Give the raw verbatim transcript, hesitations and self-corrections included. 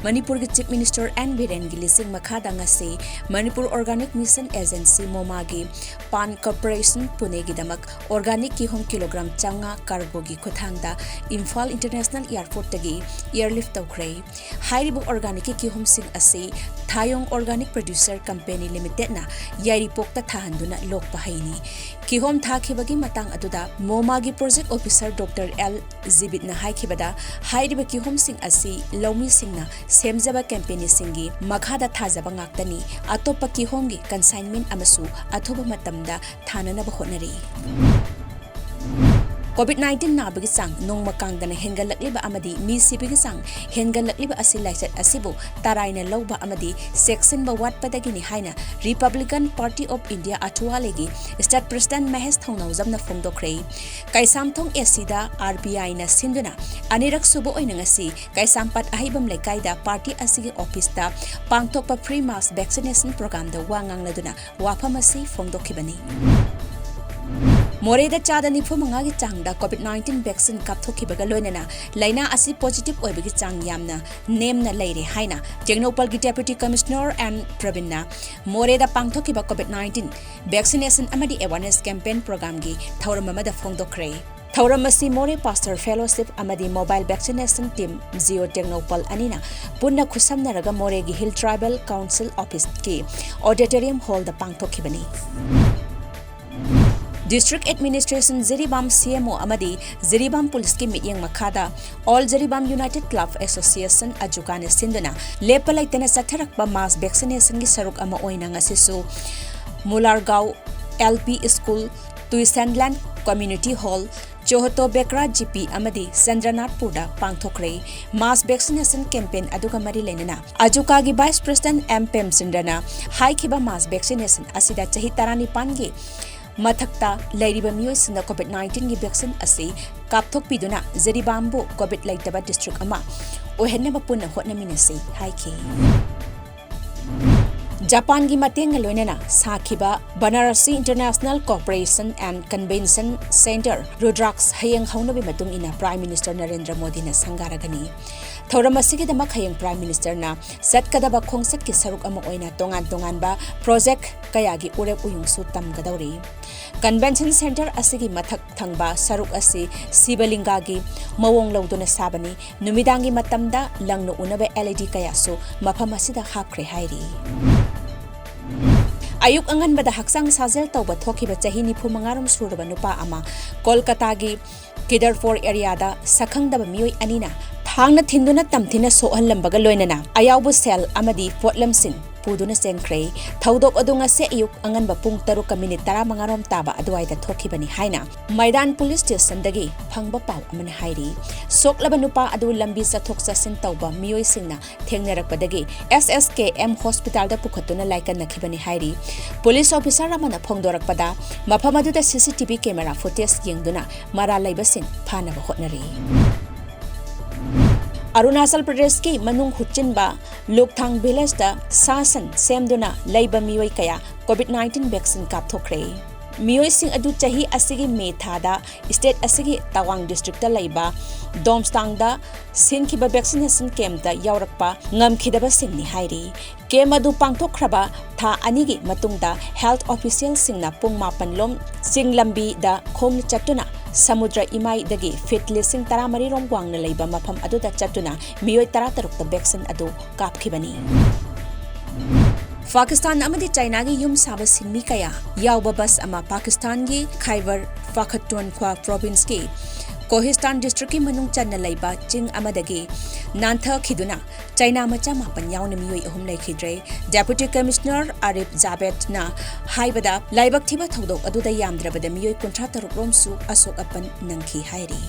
ꯃꯅꯤꯄꯨꯔꯒꯤ Chief Minister and ꯕꯤꯔꯦꯟꯒꯤ ꯂꯤꯁꯤꯡ ꯃꯈꯥꯗ ꯉꯁꯤ Manipur Organic Mission Agency, ꯃꯣꯃꯥꯒꯤ Pan Corporation ꯄꯨꯅꯦꯒꯤꯗꯃꯛ organic ꯀꯤꯍꯣꯝ ꯀꯤꯂꯣꯒ꯭ꯔꯥꯝ ꯆꯥꯝꯃꯉꯥ cargoꯒꯤ ꯈꯨꯠꯊꯥꯡꯗ ꯏꯝꯐꯥꯜ International Airportꯇꯒꯤ airlift ꯇꯧꯈ꯭ꯔꯦ꯫ ꯍꯥꯏꯔꯤꯕ organicꯀꯤ ꯀꯤꯍꯣꯝꯁꯤꯡ ꯑꯁꯤ ꯊꯥꯌꯣꯡ Organic Producer Company Limitedꯅ ꯌꯥꯏꯔꯤꯄꯣꯛꯇ ꯊꯥꯍꯟꯗꯨꯅ ꯂꯣꯛꯄ ꯍꯩꯅꯤ꯫ ꯀꯤꯍꯣꯝ ꯊꯥꯈꯤꯕꯒꯤ ꯃꯇꯥꯡ ꯑꯗꯨꯗ ꯃꯣꯃꯥꯒꯤ Project Officer Doctor ꯑꯦꯜ ꯖꯤꯕꯤꯠꯅ ꯍꯥꯏꯈꯤꯕꯗ, ꯍꯥꯏꯔꯤꯕ ꯀꯤꯍꯣꯝꯁꯤꯡ ꯑꯁꯤ ꯂꯧꯃꯤꯁꯤꯡꯅ ꯁꯦꯝꯖꯕ companyꯁꯤꯡꯒꯤ ꯃꯈꯥꯗ ꯊꯥꯖꯕ ꯉꯥꯛꯇꯅꯤ꯫ ꯑꯇꯣꯞꯄ ꯀꯤꯍꯣꯝꯒꯤ consignment ꯑꯃꯁꯨ ꯑꯊꯨꯕ ꯃꯇꯝꯗ ꯊꯥꯅꯅꯕ ꯍꯣꯠꯅꯔꯤ꯫ COVID nineteen ꯅꯥꯕꯒꯤ ꯆꯥꯡ ꯅꯣꯡꯃ ꯀꯥꯡꯗꯅ ꯍꯦꯟꯒꯠꯂꯛꯂꯤꯕ ꯑꯃꯗꯤ ꯃꯤ ꯁꯤꯕꯒꯤ ꯆꯥꯡ ꯍꯦꯟꯒꯠꯂꯛꯂꯤꯕ ꯑꯁꯤ ꯂꯥꯏꯆꯠ ꯑꯁꯤꯕꯨ ꯇꯔꯥꯏꯅ ꯂꯧꯕ ꯑꯃꯗꯤ ꯆꯦꯛꯁꯤꯟꯕ ꯋꯥꯠꯄꯗꯒꯤꯅꯤ ꯍꯥꯏꯅ Republican Party of India ꯑꯊꯨꯋꯥꯂꯤꯒꯤ State President ꯃꯍꯦꯁ ꯊꯧꯅꯥꯎꯖꯝꯅ ꯐꯣꯡꯗꯣꯛꯈ꯭ꯔꯦ꯫ ꯀꯩꯁꯥꯝꯊꯣꯡ ꯑꯦꯁꯤꯗ ꯑꯥꯔ ꯕꯤ ꯑꯥꯏꯅ ꯁꯤꯟꯗꯨꯅ ꯑꯅꯤꯔꯛ ꯁꯨꯕ ꯑꯣꯏꯅ ꯉꯁꯤ ꯀꯩꯁꯥꯝꯄꯥꯠ ꯑꯍꯩꯕꯝ ꯂꯩꯀꯥꯏꯗ party ꯑꯁꯤꯒꯤ officeꯇ ꯄꯥꯡꯊꯣꯛꯄ free mass vaccination programꯗ ꯋꯥ ꯉꯥꯡꯂꯗꯨꯅ ꯋꯥꯐꯝ ꯑꯁꯤ ꯐꯣꯡꯗꯣꯛꯈꯤꯕꯅꯤ꯫ ꯃꯣꯔꯦꯗ ꯆꯥꯗ ꯅꯤꯐꯨ ꯃꯉꯥꯒꯤ ꯆꯥꯡꯗ COVID nineteen vaccine ꯀꯥꯞꯊꯣꯛꯈꯤꯕꯒ ꯂꯣꯏꯅꯅ ꯂꯥꯏꯅꯥ ꯑꯁꯤ positive ꯑꯣꯏꯕꯒꯤ ꯆꯥꯡ ꯌꯥꯝꯅ ꯅꯦꯝꯅ ꯂꯩꯔꯦ ꯍꯥꯏꯅ ꯇꯦꯡꯅꯧꯄꯜꯒꯤ Deputy Commissioner ꯑꯦꯟ ꯄ꯭ꯔꯕꯤꯟꯅ ꯃꯣꯔꯦꯗ ꯄꯥꯡꯊꯣꯛꯈꯤꯕ COVID nineteen vaccination ꯑꯃꯗꯤ awareness campaign programꯒꯤ ꯊꯧꯔꯝ ꯑꯃꯗ ꯐꯣꯡꯗꯣꯛꯈ꯭ꯔꯦ꯫ ꯊꯧꯔꯝ ꯑꯁꯤ ꯃꯣꯔꯦ Pastor Fellowship ꯑꯃꯗꯤ Mobile Vaccination Team Jio Tengnoupal ꯑꯅꯤꯅ ꯄꯨꯟꯅ ꯈꯨꯠꯁꯝꯅꯔꯒ ꯃꯣꯔꯦꯒꯤ Hill Tribal Council Officeꯀꯤ Auditorium Hallꯗ ꯄꯥꯡꯊꯣꯛꯈꯤꯕꯅꯤ꯫ District Administration Jiribam ꯁꯤ ꯑꯦꯝ ꯑꯣ ꯑꯃꯗꯤ ꯖꯤꯔꯤꯕꯥꯝ ꯄꯨꯂꯤꯁꯀꯤ ꯃꯤꯠꯌꯦꯡ ꯃꯈꯥꯗ All Jiribam United Club Association ꯑꯖꯨꯀꯥꯅ ꯁꯤꯟꯗꯨꯅ ꯂꯦꯞꯄ ꯂꯩꯇꯅ ꯆꯠꯊꯔꯛꯄ mass vaccinationꯒꯤ ꯁꯔꯨꯛ ꯑꯃ ꯑꯣꯏꯅ ꯉꯁꯤꯁꯨ Mulargaon L P school, Tuisenlen community hall, Chohto Bekra G P ꯑꯃꯗꯤ ꯆꯟꯗ꯭ꯔꯅꯥꯊꯄꯨꯔꯗ ꯄꯥꯡꯊꯣꯛꯈ꯭ꯔꯦ꯫ Mass vaccination campaign ꯑꯗꯨꯒ ꯃꯔꯤ ꯂꯩꯅꯅ ꯑꯖꯨꯀꯥꯒꯤ Vice President ꯑꯦꯝ ꯄꯦꯝꯆꯟꯗ꯭ꯔꯅ ꯍꯥꯏꯈꯤꯕ, mass vaccination ꯑꯁꯤꯗ ꯆꯍꯤ ꯇꯔꯥꯅꯤꯄꯥꯟꯒꯤ ꯃꯊꯛꯇ ꯂꯩꯔꯤꯕ ꯃꯤꯑꯣꯏꯁꯤꯡꯅ COVID nineteenꯒꯤ vaccine ꯑꯁꯤ ꯀꯥꯞꯊꯣꯛꯄꯤꯗꯨꯅ ꯖꯤꯔꯤꯕꯥꯝꯕꯨ COVID ꯂꯩꯇꯕ district ꯑꯃ ꯑꯣꯏꯍꯟꯅꯕ ꯄꯨꯟꯅ ꯍꯣꯠꯅꯃꯤꯟꯅꯁꯤ ꯍꯥꯏꯈꯤ꯫ ꯖꯄꯥꯟꯒꯤ ꯃꯇꯦꯡꯒ ꯂꯣꯏꯅꯅ ꯁꯥꯈꯤꯕ Banarasi International Cooperation and Convention Centre, ꯔꯨꯗ꯭ꯔꯥꯛꯁ ꯍꯌꯦꯡ ꯍꯧꯅꯕꯒꯤ ꯃꯇꯨꯡ ꯏꯟꯅ Prime Minister ꯅꯔꯦꯟꯗ꯭ꯔ ꯃꯣꯗꯤꯅ ꯁꯪꯒꯥꯔꯒꯅꯤ꯫ ꯊꯧꯔꯝ ꯑꯁꯤꯒꯤꯗꯃꯛ ꯍꯌꯦꯡ Prime Ministerꯅ ꯆꯠꯀꯗꯕ ꯈꯣꯡꯆꯠꯀꯤ ꯁꯔꯨꯛ ꯑꯃ ꯑꯣꯏꯅ ꯇꯣꯉꯥꯟ ꯇꯣꯉꯥꯟꯕ project ꯀꯌꯥꯒꯤ ꯎꯔꯦꯞ ꯎꯌꯨꯡꯁꯨ ꯇꯝꯒꯗꯧꯔꯤ꯫ Convention Centre ꯑꯁꯤꯒꯤ ꯃꯊꯛ ꯊꯪꯕ ꯁꯔꯨꯛ ꯑꯁꯤ ꯁꯤꯕꯂꯤꯡꯒꯥꯒꯤ ꯃꯑꯣꯡ ꯂꯧꯗꯨꯅ ꯁꯥꯕꯅꯤ꯫ ꯅꯨꯃꯤꯗꯥꯡꯒꯤ ꯃꯇꯝꯗ ꯂꯪꯅ ꯎꯅꯕ L E D ꯀꯌꯥꯁꯨ ꯃꯐꯝ ꯑꯁꯤꯗ ꯍꯥꯞꯈ꯭ꯔꯦ ꯍꯥꯏꯔꯤ꯫ ꯑꯌꯨꯛ ꯑꯉꯟꯕꯗ ꯍꯛꯆꯥꯡ ꯁꯥꯖꯦꯜ ꯇꯧꯕ ꯊꯣꯛꯈꯤꯕ ꯆꯍꯤ ꯅꯤꯐꯨ ꯃꯉꯥ ꯔꯣꯝ ꯁꯨꯔꯕ ꯅꯨꯄꯥ ꯑꯃ ꯀꯣꯜꯀꯇꯥꯒꯤ ꯀꯤꯗꯔꯄꯨꯔ areaꯗ ꯁꯛꯈꯪꯗꯕ ꯃꯤꯑꯣꯏ ꯑꯅꯤꯅ ꯊꯥꯡꯅ ꯊꯤꯟꯗꯨꯅ ꯇꯝꯊꯤꯅ ꯁꯣꯛꯍꯜꯂꯝꯕꯒ ꯂꯣꯏꯅꯅ ꯑꯌꯥꯎꯕ ꯁꯦꯜ ꯑꯃꯗꯤ ꯄꯣꯠꯂꯝꯁꯤꯡ ꯄꯨꯗꯨꯅ ꯆꯦꯟꯈ꯭ꯔꯦ꯫ ꯊꯧꯗꯣꯛ ꯑꯗꯨ ꯉꯁꯤ ꯑꯌꯨꯛ ꯑꯉꯟꯕ ꯄꯨꯡ ꯇꯔꯨꯛꯀ minute ꯇꯔꯥꯃꯉꯥ ꯔꯣꯝ ꯇꯥꯕ ꯑꯗꯨꯋꯥꯏꯗ ꯊꯣꯛꯈꯤꯕꯅꯤ ꯍꯥꯏꯅ ꯃꯩꯗꯥꯟ police stationꯗꯒꯤ ꯐꯪꯕ ꯄꯥꯎ ꯑꯃꯅ ꯍꯥꯏꯔꯤ꯫ ꯁꯣꯛꯂꯕ ꯅꯨꯄꯥ ꯑꯗꯨ ꯂꯝꯕꯤ ꯆꯠꯊꯣꯛ ꯆꯠꯁꯤꯟ ꯇꯧꯕ ꯃꯤꯑꯣꯏꯁꯤꯡꯅ ꯊꯦꯡꯅꯔꯛꯄꯗꯒꯤ S S K M hospitalꯗ ꯄꯨꯈꯠꯇꯨꯅ ꯂꯥꯏꯀꯠꯅꯈꯤꯕꯅꯤ ꯍꯥꯏꯔꯤ꯫ Police officer ꯑꯃꯅ ꯐꯣꯡꯗꯣꯔꯛꯄꯗ, ꯃꯐꯝ ꯑꯗꯨꯗ C C T V camera footage ꯌꯦꯡꯗꯨꯅ ꯃꯔꯥꯜ ꯂꯩꯕꯁꯤꯡ ꯐꯥꯅꯕ ꯍꯣꯠꯅꯔꯤ꯫ ꯑꯔꯨꯅꯥꯆꯜ ꯄ꯭ꯔꯗꯦꯁꯀꯤ ꯃꯅꯨꯡ ꯍꯨꯠꯆꯤꯟꯕ ꯂꯨꯛꯊꯥꯡ villageꯇ ꯁꯥ ꯁꯟ ꯁꯦꯝꯗꯨꯅ ꯂꯩꯕ ꯃꯤꯑꯣꯏ ꯀꯌꯥ COVID nineteen vaccine ꯀꯥꯞꯊꯣꯛꯈ꯭ꯔꯦ꯫ ꯃꯤꯑꯣꯏꯁꯤꯡ ꯑꯗꯨ ꯆꯍꯤ ꯑꯁꯤꯒꯤ May ꯊꯥꯗ state ꯑꯁꯤꯒꯤ ꯇꯋꯥꯡ districtꯇ ꯂꯩꯕ ꯗꯣꯝꯁꯇꯥꯡꯗ ꯁꯤꯟꯈꯤꯕ vaccination campꯇ ꯌꯥꯎꯔꯛꯄ ꯉꯝꯈꯤꯗꯕꯁꯤꯡꯅꯤ ꯍꯥꯏꯔꯤ꯫ Camp ꯑꯗꯨ ꯄꯥꯡꯊꯣꯛꯈ꯭ꯔꯕ ꯊꯥ ꯑꯅꯤꯒꯤ ꯃꯇꯨꯡꯗ health officialꯁꯤꯡꯅ ꯄꯨꯡ ꯃꯥꯄꯟ ꯂꯣꯝ ꯆꯤꯡ ꯂꯝꯕꯤꯗ ꯈꯣꯡꯅ ꯆꯠꯇꯨꯅ ꯁꯃꯨꯗ꯭ꯔ ꯏꯃꯥꯏꯗꯒꯤ feet ꯂꯤꯁꯤꯡ ꯇꯔꯥꯃꯔꯤ ꯔꯣꯝ ꯋꯥꯡꯅ ꯂꯩꯕ ꯃꯐꯝ ꯑꯗꯨꯗ ꯆꯠꯇꯨꯅ ꯃꯤꯑꯣꯏ ꯇꯔꯥꯇꯔꯨꯛꯇ vaccine ꯑꯗꯨ ꯀꯥꯞꯈꯤꯕꯅꯤ꯫ ꯄꯥꯀꯤꯁꯇꯥꯟ ꯑꯃꯗꯤ ꯆꯥꯏꯅꯥꯒꯤ ꯌꯨꯝ ꯁꯥꯕ ꯁꯤꯟꯃꯤ ꯀꯌꯥ ꯌꯥꯎꯕ bus ꯑꯃ ꯄꯥꯀꯤꯁꯇꯥꯟꯒꯤ ꯈꯥꯏꯕꯔ ꯄꯥꯈꯇꯨꯟꯈ꯭ꯋꯥ provinceꯀꯤ ꯀꯣꯍꯤꯁꯇꯥꯟ districtꯀꯤ ꯃꯅꯨꯡ ꯆꯟꯅ ꯂꯩꯕ ꯆꯤꯡ ꯑꯃꯗꯒꯤ ꯅꯥꯟꯊꯈꯤꯗꯨꯅ ꯆꯥꯏꯅꯥ ꯃꯆꯥ ꯃꯥꯄꯟ ꯌꯥꯎꯅ ꯃꯤꯑꯣꯏ ꯑꯍꯨꯝ ꯂꯩꯈꯤꯗ꯭ꯔꯦ꯫ Deputy Commissioner ꯑꯥꯔꯤꯐ ꯖꯥꯕꯦꯗꯅ ꯍꯥꯏꯕꯗ, ꯂꯥꯏꯕꯛ ꯊꯤꯕ ꯊꯧꯗꯣꯛ ꯑꯗꯨꯗ ꯌꯥꯝꯗ꯭ꯔꯕꯗ ꯃꯤꯑꯣꯏ ꯀꯨꯟꯊ꯭ꯔꯥ ꯇꯔꯨꯛ ꯔꯣꯝꯁꯨ ꯑꯁꯣꯛ ꯑꯄꯟ ꯅꯪꯈꯤ ꯍꯥꯏꯔꯤ꯫